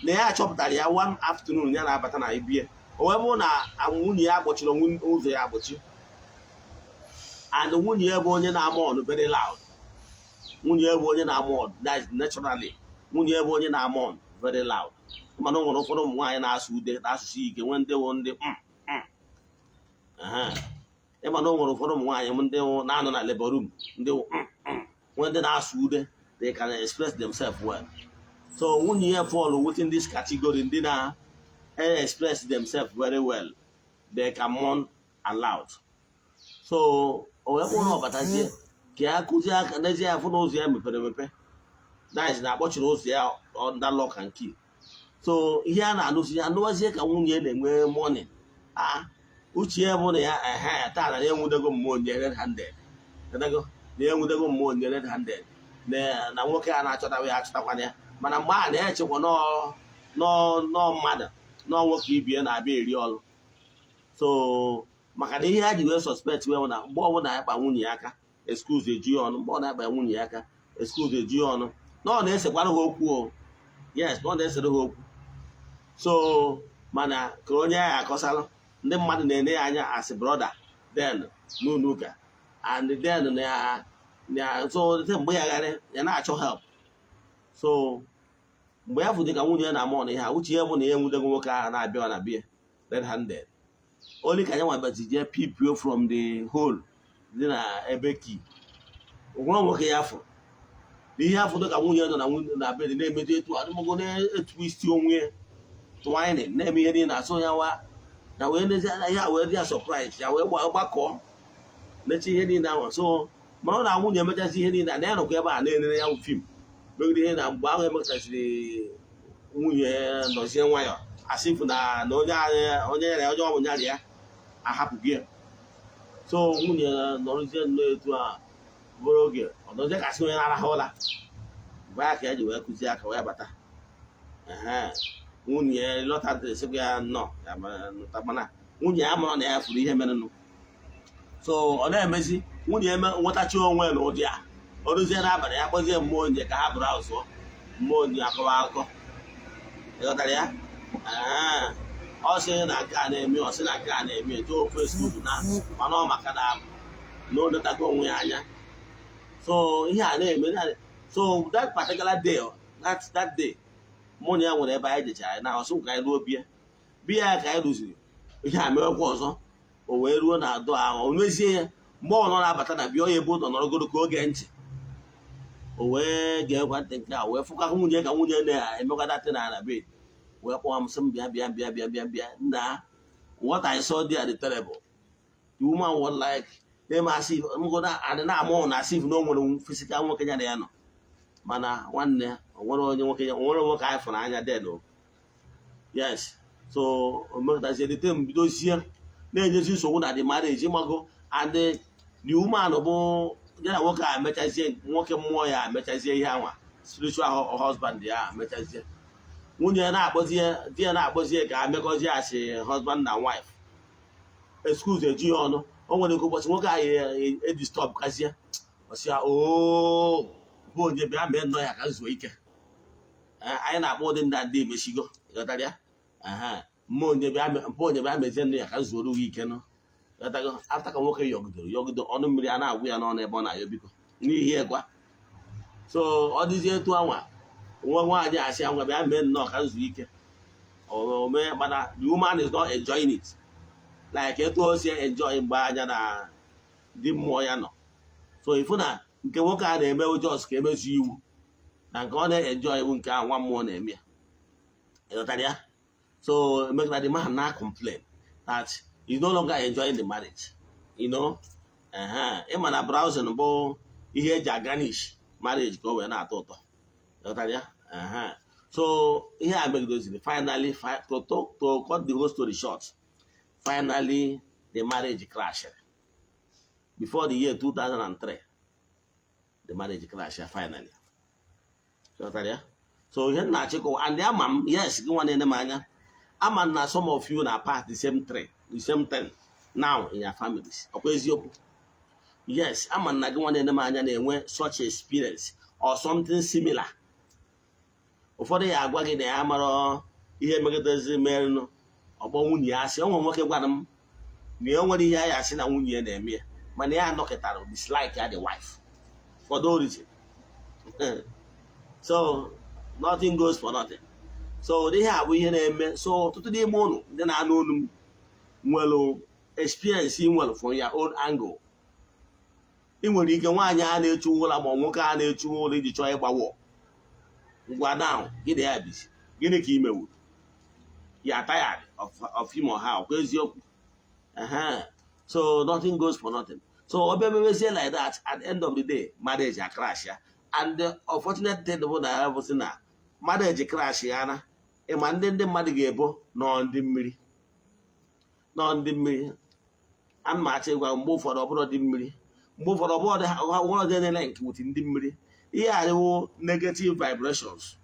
na ya chọpụtara ya. One afternoon, ya na-abata na ibie, o wee bụrụ na nwunye ya gbochiri onwe ụzọ ya agbochi, and nwunye ya bụ onye na-ama ọnụ very loud. Nwunye ya bụ onye na-ama ọnụ, that is naturally, nwunye ya bụ onye na-ama ọnụ very loud. Mana o nwere ụfọdụ ụmụ nwaanyị na-asụ ude na-asụsụ ike, nwee ndị wụ ndị Ehe. Ịma na o nwere ụfọdụ ụmụ nwaanyị ndị na-anọ na labor room, ndị wụ nwee ndị na-asụ ude. They can express themselves well. So nwunye ya fall within this category, ndị na express themselves very well. They can mourn aloud. So o wee bụrụ na ọ batazie ka ya kụzie aka n'ezie, ya fụ na ụzọ ya mepere emepe, that is na akpọchiri ụzọ ya under lock and key. So ihe a na-anụzi ya anụwazie ka nwunye na-enwe mourning. A uche ya bụ na ya ehe taa na ya enwudego mmụọ onye red handed. Enwudego na ya enwudego mmụọ onye red handed, na nwoke a na-achọtawa ya achọtakwana ya. Mana mgbe a na-echekwa nọọ mmadụ nọọ nwoke ibie na-abịa eri ọrụ. So maka na ihe ha ji wee suspect wee bụ na mgbe ọbụla ya kpa nwunye ya aka, excuse eju ya ọnụ. Mgbe ọ na-akpa nwunye ya aka, excuse eju ya ọnụ, na ọ na-esekwara ha okwu o. Yes, na ọ na-esere ha okwu. So mana ka onye ahụ akọsalụ, ndị mmadụ na-ene ya anya as brother then n'ụlọ ụka, and then na so mgbe ya gharị ya na-achọ help. So mgbe ya fụdị ka nwunye ya na-ama ọnụ ihe a, uche ya bụ na ya enwudego nwoke ahụ na-abịa na bia red handed. Only ka ya nwabazi jee peep from the hole dị na ebe ki nwere nwoke ya fụrụ na ihe afọ ka nwunye nọ na nwunye na bed na-emeju etu adịmogo na-etu isi onwe ya twining, na-eme ihe niile na-asụ ya nwa na wee nezi anya ya wee dị ya surprise, ya wee gbakọọ nechi ihe niile ahụ. So mana ọ na nwunye emechazi ihe niile na ya nọkwa ebe a na-enere ya film megide ihe. Na mgbe ahụ emechaziri, nwunye nọzie nwayọ asịfụ na onye onye ya onye ọ bụ nyara ya ahapụghị ya. So nwunye nọrụzie nnọọ etu a bụrụ oge ọ nọzie ka sị onye na-arahụ ụra. Mgbe ya ka ya ji wee kụzie aka wee bata. Ehe, nwunye lọta sịkwa ya nnọọ ya mana nwunye ya mụrụ na ya fụrụ ihe merenụ. So ọ na-emezi nwunye eme nwetachi onwe na ụdị a. O ruzie n'abalị, ya kpọzie mmụọ onye ka ha bụrụ azụọ mmụọ onye akọwa akụkọ. Ịghọtara ya? Ee. Ọ sị na nke a na-eme, ọ sị na nke a na-eme etu Facebook na mana ọ maka na o letago onwe ya anya. So ihe a na-eme. So that particular day, that day, mụ na ya nwere ebe anyị jechara na ọsụ ka anyị ruo bịa bịa ya ka anyị rụziri ihe a mewekwa ọzọ. O wee ruo na adọ ahụ, o mezie ya. Mgbe ọ nọ na-abata na bịa, onye ebe ụlọ nọrọgoro ka oge ntị, o wee gee ekwentị nke a, wee fụka nwunye ka nwunye na-emekọta na na bed, wee kpọọ m sị m bịa, bịa, bịa, bịa, bịa, bịa nna. What I saw there dị terrible. The woman was like na-eme asị mgodo adị na-ama na asị na o nwere physical nwoke ya na ya nọ. Mana nwanne, o nwere onye nwoke, o nwere nwoke anyị fụrụ anya den o. Yes, so o mekọtazie the thing bidozie na-enyezi nsogbu na the marriage mago. And the woman bụ ya na nwoke a emechazie, nwoke mmụọ ya emechazie ihe anwa, spiritual husband ya emechazie, nwunye ya na-akpọzie di ya na-akpọzie ka ha mekọzie asị husband na wife, excuse eju ya ọnụ. O nwere ike ụbọchị nwoke ahụ edisturb kazie, ọsị ya oo bụ onye bịa mee nnọọ ya ka zuo ike. Anyị na-akpọ ụdị ndị a ndị emesigo. Ịghọtara ya? Mmụọ onye bịa mpụ onye bịa mezie nnọọ ya ka zuoro gị ike nụ. Ịghọtago? After ka nwoke yọgidoro yọgido, ọnụ mmiri a na-agwụ ya n'ọnụ ebe ọ na-ayọ biko n'ihi ekwa. So ọ dịzie etu anwa nwa nwaanyị asị ya ngwa bịa mee nnọọ ka nzuo ike, o mee. Mana the woman is not enjoying it like etu o si enjoy mgbe anya na di mmụọ ya nọ. So ifu na nke nwoke a na-eme just ka emezu iwu, na nke ọ na-enjoy iwu nke ahụ nwa mmụọ na-eme ya. Ịghọtara ya? So make the man now complain that he's no longer enjoying the marriage. Ịma na browsing bụ ihe eji agarnish marriage ka o wee na-atọ ụtọ. Ịghọtara ya? So ihe a megidoziri finally, to cut the whole story short, finally the marriage crashed before the year 2003. The marriage crashed finally. Ịghọtara ya? So ihe m na-achịkọwa, and ama m, yes, gị nwa na-ene m anya, ama m na some of you na pass the same thing, the same thing now in your families. Ọkwa eziokwu? Yes, ama na gị nwa na-ene m anya na-enwe such experience or something similar. Ụfọdụ ya agwa gị na ya mara ihe megidezi merenụ, ọgbọ nwunye ya asị. O nwere nwoke gwara m na ya nwere ihe ya asị na nwunye ya na-eme ya, mana ya anọkịtara dislike ya, the wife, for no reason. So nothing goes for nothing. So ụdị ihe a bụ ihe na-eme. So ọtụtụ n'ime ụnụ ndị na-anụ olu m nwere experience ị nwere from your own angle. Ị nwere ike nwaanyị a na-echu ụra ma ọ nwoke a na-echu ụra iji chọọ ịgbawo ngwa. Now gịnị ya bizi? Gịnị ka ị mewuru ya? Tired of him or her. Ọkwa eziokwu? Ehe. So nothing goes for nothing. So ọ bịa memezie like that, at the end of the day, marriage a crash ya. And the unfortunate thing bụ na ya bụ sị na marriage crash ya, na ịma ndị mmadụ ga-ebo nọ ndị mmiri, nọ ndị mmiri. Ana m achọ ịgwa, mgbe ụfọdụ ọ bụrụ dị mmiri, mgbe ụfọdụ ọ bụrụ dị link with ndị mmiri. Ihe adịwo negative vibrations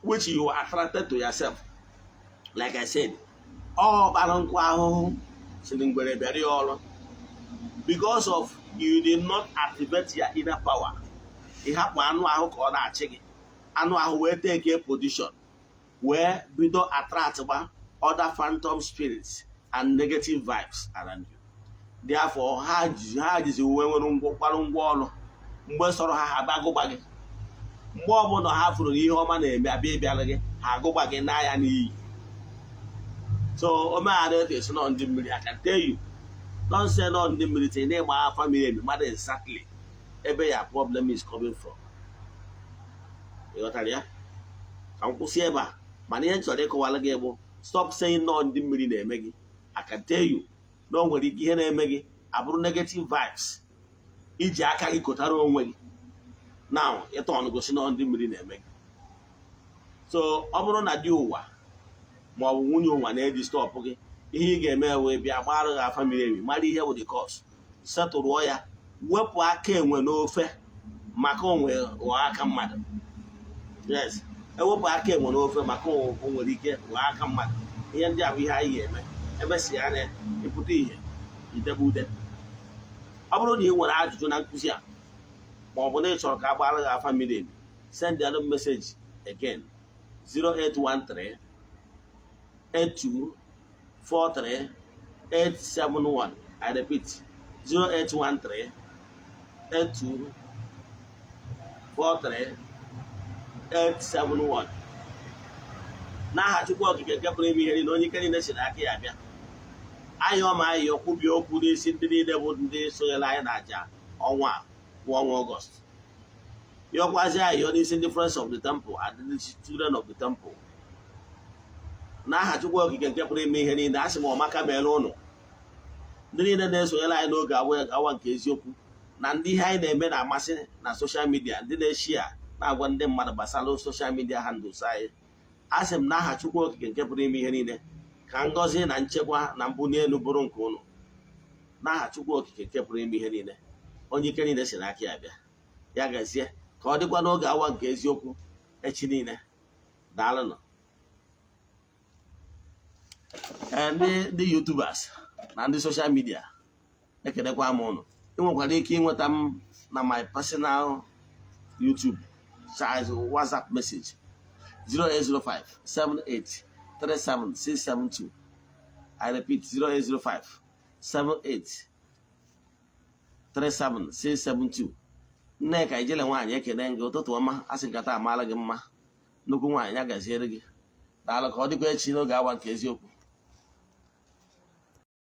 which you attracted to yourself. Like I said, ọ kpara nkụ ahụhụ siri ngwere bịara ya ọrụ because of you did not activate your inner power. Ịhapụ anụ ahụ ka ọ na-achị gị, anụ ahụ wee take a position, wee bido attract gba other phantom spirits and negative vibes around you. Therefore, ha jizi uwe nwere ngwa kwarụ ngwa ọrụ. Mgbe sọrọ ha, ha bagụgba gị. Mgbe ọbụla ha fụrụ na ihe ọma na-eme abịa ịbịara gị, ha agụgba gị n'anya n'iyi. So omeghara etu esi nọ ndị mmiri, I can tell you, don't say nọ ndị mmiri. Tinye n'ịgba afa miri emi, mmadụ exactly ebe ya problem is coming from. Ị ghọtara ya? Ka m kwụsị ebe a, mana ihe m chọrọ ịkọwara gị bụ, stop saying nọ ndị mmiri na-eme gị. I can tell you na o nwere ike ihe na-eme gị abụrụ negative vibes iji aka gị kotara onwe gị. Now ịtọ ọnụ gosi nọ ndị mmiri na-eme gị. So ọ bụrụ na di ụwa ma ọ bụ nwunye ụwa na-eji stop gị, ihe ị ga-eme wee bịa gbara gị afa miri emi, mara ihe bụ the cause, setụrụọ ya, wepụ aka enwe n'ofe maka onwe ghọọ aka mmadụ. Yes, ewepụ aka enwe n'ofe maka o nwere ike ghọọ aka mmadụ. Ihe ndị a bụ ihe anyị ga-eme ebe si ya na ịpụta ihe idebe ude. Ọ bụrụ na ị nwere ajụjụ na nkụzi a, ma ọ bụ na ị chọrọ ka a gbara gị afa miri emi, send the message again: 0813 82 43 871. I repeat, 0813 82 43 871. N'aha Chukwu Okike nke pụrụ ime ihe niile, onye ike niile si n'aka ya bịa, ayọ ma ayọ kwubie okwu n'isi ndị niile bụ ndị sonyere anyị na àjà ọnwa a bụ ọnwa Ọgọst. Yọkwazi ayọ n'isi ndị Friends of the Temple and the Children of the Temple. N'aha Chukwu Okike nke pụrụ ime ihe niile, a sị m ọmaka meere ụnụ, ndị niile na-esonyere anyị n'oge awa nke eziokwu, na ndị ihe anyị na-eme na-amasị na social media, ndị na-eshia na-agwa ndị mmadụ gbasara social media handles anyị. A sị m n'aha Chukwu Okike nke pụrụ ime ihe niile, ka ngọzi na nchekwa na mbuli elu bụrụ nke ụnụ. N'aha Chukwu Okike nke pụrụ ime ihe niile, onye ike niile si n'aka ya bịa, ya gazie. Ka ọ dịkwa n'oge awa nke eziokwu echi niile. Daalụnụ. Ee, ndị YouTubers na ndị social media, ekelekwa m ụnụ. Ị nwekwara ike ịnweta m na my personal YouTube size WhatsApp message: 0805 78 37 672. I repeat, 0805 78 37 672. Nneka Ijele nwaanyị, ekene gị. Ụtụtụ ọma. Asị nkata amaala gị mma, nnukwu nwaanyị. Ya gaziere gị. Daalụ. Ka ọ dịkwa echi n'oge awa nke eziokwu.